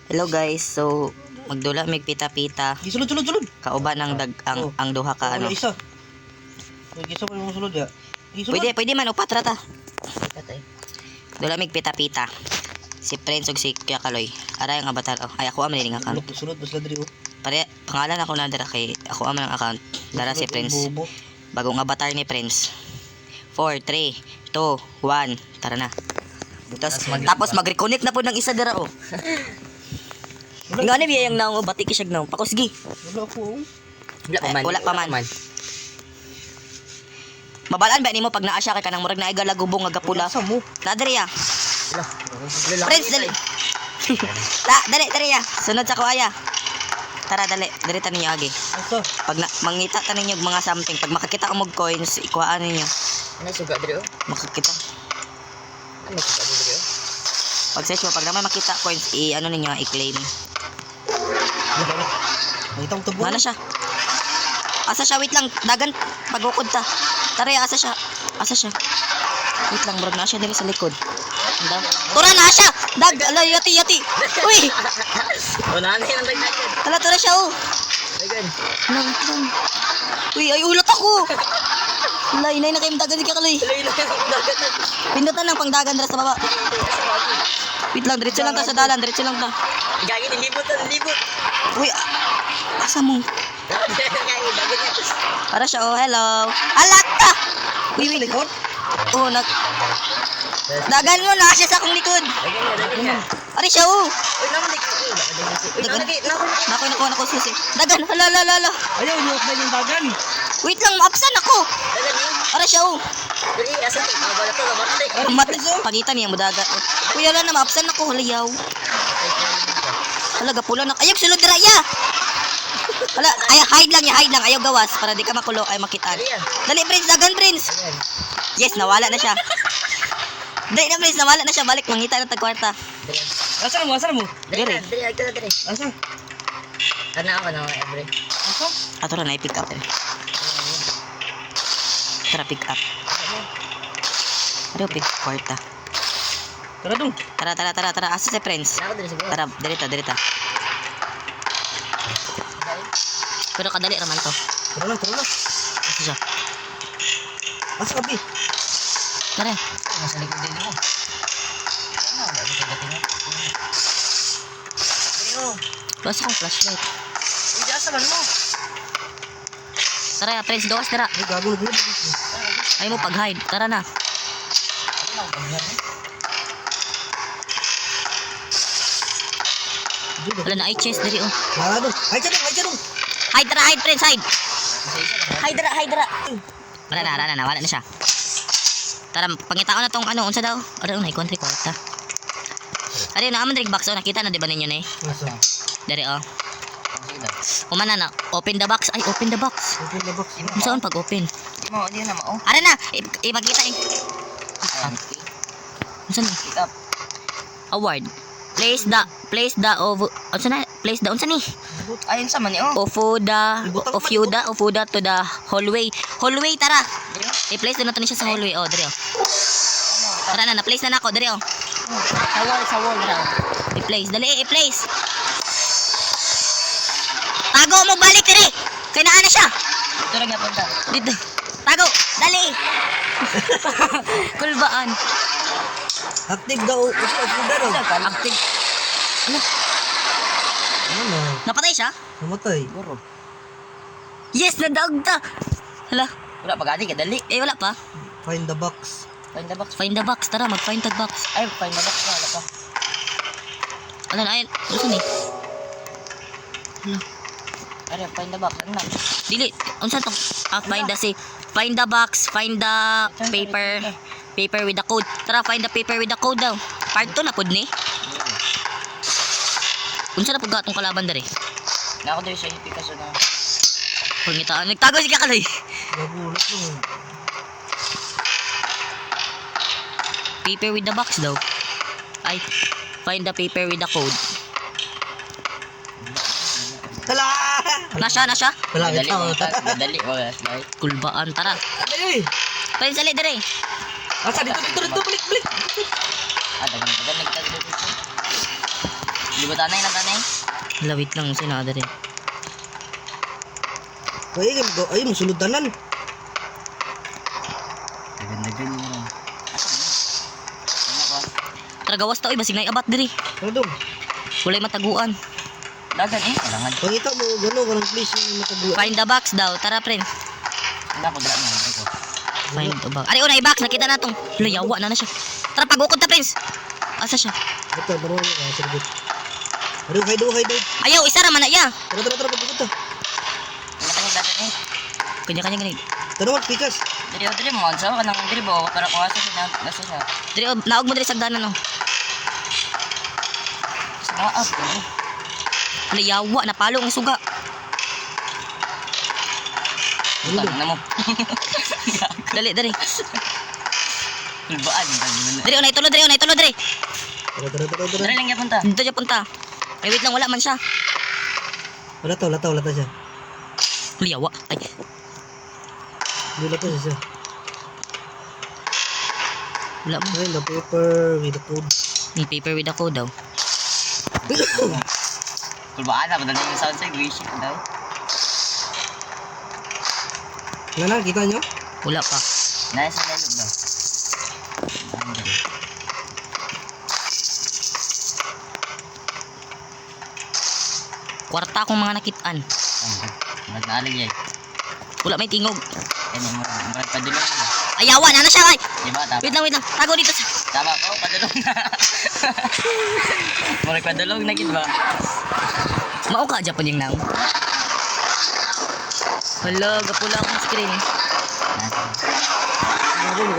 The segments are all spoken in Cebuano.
Hello guys, so magdula mig pita-pita Gisulod, sulod, sulod. Kauban ang dag ang Oh. ang duha ka Wala ano. isa. May isa pa yung sulod ya. Gisulod. Pwede pwede man upat ra ta. Patay. Dula mig pita-pita. Si Prince ug si Kuya Kaloy. Aray ang avatar. Oh. Ay, ako man ang account. Sulod, sulod basta diri oh. Pare pangalan ako na dira kay ako man ang account. Dara si Sulod, Prince. bobo. Bagong avatar ni Prince. 4, 3, 2, 1. Tara na. Tapos, tapos mag-reconnect na po ng isa dira oh. Nga ni biyayang naong oh, bati kisyag naong. Pakusgi. Wala ako oh. Wala pa man. Wala pa man. Mabalaan ba nimo pag naa siya kay kanang murag naay galagubong nga gapula? Sa mo. Na diri ya. Wala. Wala. Prince, dali. La, dali dali ya. Sunod sa kuaya. Tara, dali. Dali ta ninyo agi. Asa? Pag na, mangita ta ninyo og mga something, pag makakita ka og coins, ikuhaan ninyo. Ano suga diri oh? Makakita. Ano suga diri oh? Pag search mo, pag naman makita coins, i ano ninyo, i-claim. Wala na. Nakita ko tabo. Wala siya. Asa siya, wait lang. Dagan, pagukod ta. Tara, ya, asa siya. Asa siya. Wait lang, murag na siya diri sa likod. Anda. Tura na siya! Dag, ala, yati, yati. Uy! Oh, nanay ang dagdagan. Ala, tura siya, oh. Dagan. Lang, wait lang. Uy, ay, ulat ako! Ala, inay na kayong dagan, di ka kaloy. Tuloy na ang dagan. Pindutan lang pangdagan dira sa baba. Wait lang, diretso lang ta sa dalan, diretso lang ta. Gagi nilibot ang libot. Uy, asa mo? Gagi dagan niya. Para siya, oh, hello. Alak ka! Uy, wait. Likod. Oh, nag... Dagan mo na siya sa akong likod. Dagan niya, dagan niya. Ari siya, oh. Uy, naman di. Uy, Dagan. naman di. Naku, naku. Nako, nako, nako, susi. Dagan, hala, hala, hala, hala. Ayaw, niyo na yung dagan. Wait lang, maapsan ako. Dagan niya. Ara siya, oh. Dali, asa to? Ah, wala to, wala to. Mat pangita niya mo dagan. Uy, hala na, maapsan ako. Hala, yaw. Hala, gapula na. Ayaw, sulod dira, ya. Hala, ay, hide lang, ya, hide lang. Ayaw gawas para di ka makulo ay makitaan. Dali, ah. Dali, Prince, dagan, Prince. Ayan. Yes, nawala na siya. Dali na, Prince, nawala na siya. Balik, mangita na tagkwarta. Dali. Asa mo? Asa mo? Dali, Diri. dali, dali, dali, dali. Asa? Kana ako na every. Asa? Ato na, i-pick up. Tara, pick up. Tara, pick kwarta. Tara dong. Tara, tara, tara, tara. Asa si Prince? Nako diri siguro. Tara, dirita, dirita. Pero kadali raman to. Tara lang, tara lang. Asa siya? Asa ka, bi? Tara. Nasa likod din mo. Ano, wala ko dating mo. Diri oh. Basta akong flashlight. Uy, asa man mo? Tara, Prince, gawas tara. Ay, gago na dito. Ay mo pag-hide. Tara na. Ano ang pangyan? Wala na ay chest diri oh. Wala dong. Ay, dyan dong, ay, dyan dong. Hide tara, hide Prince, hide. Isa-isa lang. Hide tara, hide tara. Wala na, wala na, wala na siya. Tara, pangitaon na tong ano, unsa daw? Ara unay kontra kwarta. Ari na aman box oh, nakita na di ba ninyo ni? Asa? Diri oh. Sige daw. Humana na, open the box. Ay, open the box. Open the box. Unsaon pag open? Di mo, di na mo. Oh. Ara na, ipakita eh. Ayan. Unsa ni? Pick up. Award. Place the of unsa na? Place the unsa ni? Ayun sa man ni oh. Ofuda, Ibutang man, Ofuda, Ofuda to the hallway. Hallway tara. Diri oh. I-place na nato ni siya sa hallway. Oh, diri oh. Tara na, na-place na nako diri oh. Sa wall raw. I-place, dali i-place. Tago mo balik diri. Kay naa na siya. Ito ra gyapon ta. Dito. Tago, dali. Kulbaan. Active daw. Asa, asa daw. Active. Ano? Ano na? Napatay siya? Namatay. Siguro. Yes, nadaog ta. Hala. Wala pa gani kadali. Eh, wala pa. Find the box. Find the box. Find the box. Tara, mag-find the box. Ay, find the box na wala pa. Ano na, ayun. Unsa ni? Hala. Are, find the box. Ano na? Dili, unsa to? Ah, find the say, find the box, find the paper, paper with the code. Tara, find the paper with the code daw. Part 2 na pud ni. Unsa na pud atong kalaban dere? Nako diri sa IP kaso na. Pangitaan, nagtago si Kakaloy. Gago, ulat lang. Paper with the box daw. Ay, find the paper with the code. Hala! Na siya, na siya. Wala, Madali, ito. madali, wala slide. Kulbaan, tara. Ay! Pwede sali dere. Asa, dito, dito, dito, balik, balik. Ah, dagan dagan nagtag dito. Di ba tanay na tanay? Hala, wait lang. Unsay naa diri? Ay, ay, musulod tanan. Dagan-dagan yun lang. Ano ko? Tara gawas ta oy, basig naay abat diri. Ano dong? Walay mataguan. Dagan eh. Kailangan. Pangita mo, gano'n, ganang place yung mataguan. Find the box daw. Tara, friend. Wala ko dala mo. Ko. Find the box. Ari, una, box. Nakita na tong. Hala, yawa na na siya. Tara, pagukod ta, friends. Asa siya? Ito, tanong mo, sirgit. Ano, hide, hide, hide. Ayaw, isa ra man na iya. Tara, tara, tara, pagkakot ta. Wala kanya dagan eh. Kanya-kanya gani. Tanong mo, pikas. Diri o diri mo. Sa ka nang diri ba? Para kung asa siya. Nasa siya. Diri, oh, naog mo diri sagdanan oh. Sa mga up. Eh. Hala, yawa napalo ang suga. Ano Putang na mo. Dali, dali. Kulbaan. Diri, oh, naitulo diri, oh, naitulo diri. Tara, tara, tara, tara. Diri lang yapon ta. Dito siya punta. Ay, wait lang, wala man siya. Wala ta, wala ta, wala ta siya. Hala, yawa. Ay, Wala ta siya. wala mo. Ayun, the paper with the code. May paper with a code daw. Kulbaan na. Padala yung sound sa wish daw. Wala na, kita nyo? Wala pa. Nasa layo ba? Ang dali. Kwarta akong mga nakitaan. Ang dali. Magnaalig yan. Wala may tingog. Ay, mo murag padulong na. Ayawa na na siya ay. Di ba? Tama. Wait lang, wait lang. Tago dito sa. Tama ko, padulong na. Murag padulong na gid ba? Mao ka Japan yung now. Hala, gapula akong screen. Nasa.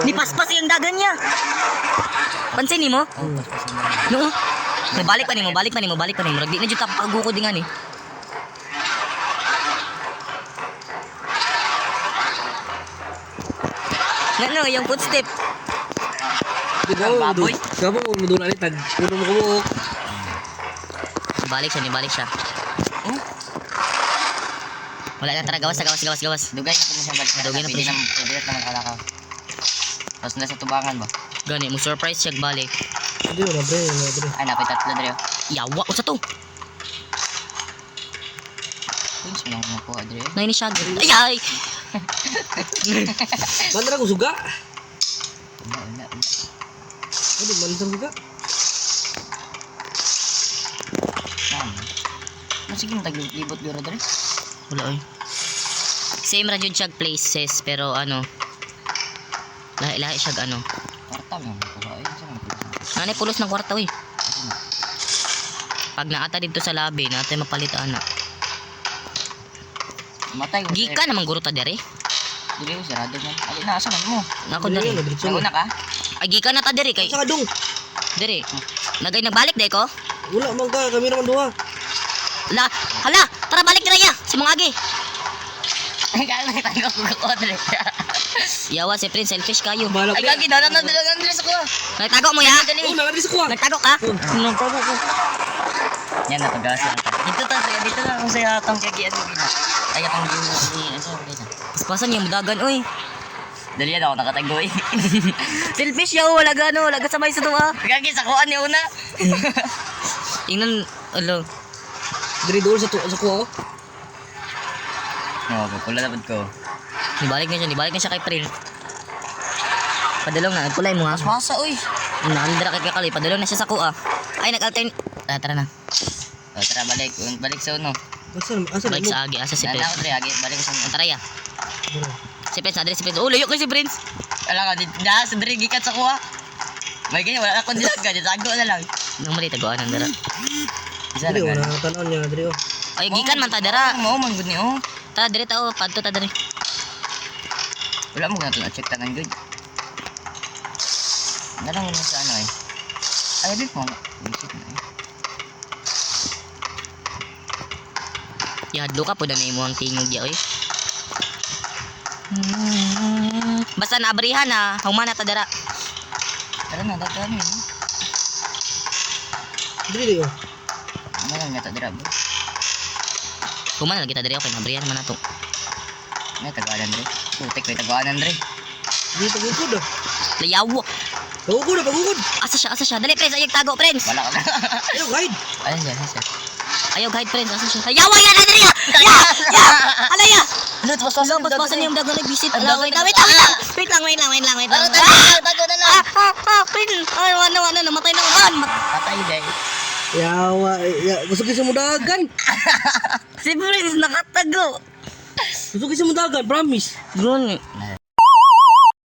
Ni paspas yung dagan niya. Pansin nimo? Oh, paspasan na. No. Balik pa nimo, balik pa nimo, balik pa nimo. Murag di na jud ta pagukod nga ni. Ngano yung footstep? Di ba, Ang baboy. Gabo mo, mudula ni tag. Puno mo kumuok. Balik siya, nibalik siya. Oh, Wala na tara, gawas, gawas, gawas, gawas. dugay na po na siya balik. Dugay na po Pwede siya. na, pwede na naman kalakaw. Tapos nasa tubangan ba? Gani, mo surprise siya balik. Hindi, wala bre, wala bre. Ay, napay tatlo dre. oh. Yawa, usa to. Uy, sino ang makuha dre? Nay ni siya. Ay ay. Bandara ko suga. Wala, wala, wala. Ano, mansang suga. Naan. Ano sige mo taglibot duro dre? Wala oy. Same ra jud siya places pero ano lahi-lahi siya ano. Kwarta lang makuha. Ay, saan makuha? Nanay pulos ng kwarta oy. Asa na? Pag naata dito sa labi, natin mapalit ana. Matay ko. Gika naman guro ta dere. Dili ko sarado man. Ali na asa man mo? Nako dere. Wala, diretso Naguna na. ka? Ay gika na ta dere kay Sa kadong. dere. Nagay nagbalik day ko. Wala man ka, kami naman duha. La, hala, tara balik dere ya. Si mong agi. Ay, kaya nakita ko ko dre. Yawa si Prince selfish kayo. Bahala Ay, gagi, dalan na dalan na sa kuha. Nagtago mo ya. Oh, nakadiri sa kuha. Nagtago ka? Nagtago ko. Yan na pag-asa na. Dito ta, dito na kung sa atong kagian mo gina. Ay, atong gina ni ano sa Paspasan niya mudagan oy. Dali yan ako nakatagoy. Selfish yaw, wala gano, wala ka sabay sa tuwa. Gagi sa kuha ni una. Ingnan, alo. Diri dool sa sa kuha. oh. No, pula dapat ko. Nibalik na siya kay Prince. Padalong na, nagkulay mo ha. Masa oy. Nakandra kay kakali, padalong na siya sa kuha. Ay, nag-altern. Ah, tara na. Oh, tara balik, balik sa uno. Asa asa Balik mo? sa agi, asa si Na Prince. ako dre, agi balik sa uno. Tara ya. Tara. Si Prince, adre si Prince. Oh, layo kay si Prince. Ala ka dito, da sa dre gikat sa kuha. May ganyan, wala akong dilaga, ditago na lang. Nang mali taguan ang dara. Isa Diri lang. wala tanaw niya diri oh. Ay, gikan man ta dara. Mo man gud ni oh. Tara dire tao, padto ta dire. Wala mo na check tanan gud. Nalang mo sa ano eh. Ay, di po. Visit na eh. Yadlo ka po na imo ang tingog ya oy. Basta naabrihan na, human na ta dara. Tara na, tara na. Diri diri oh. Ano lang nata dira bro? Human na lagi ta dire, okay, naabrihan man nato. May taguanan dre. Putik may taguanan dre. Diri pag likod oh. Layaw. Pagukod na, pagukod. Asa siya, asa siya. Dali, friends, ayag tago, friends. Wala ka na. Ayaw, guide. Ayun siya, ayun siya. Ayaw guide, friends. Asa siya? Yawa, ya, dali, ya! Ya! Ya! Ala, ya! Ano, paspasan. Ala, paspasan yung dagan nag-visit. Ang Ala, dagan wait lang, wait lang, wait lang. Wait lang, wait lang, wait lang, wait lang. Tago, tago, tago na lang. Ah, ah, ah, friend. Ay, wala, wala, namatay na. Ah, Patay, dahil. Yawa, ya, gusto kasi mo dagan. Si Prince nakatago. Gusto kasi mo dagan, promise. Gani.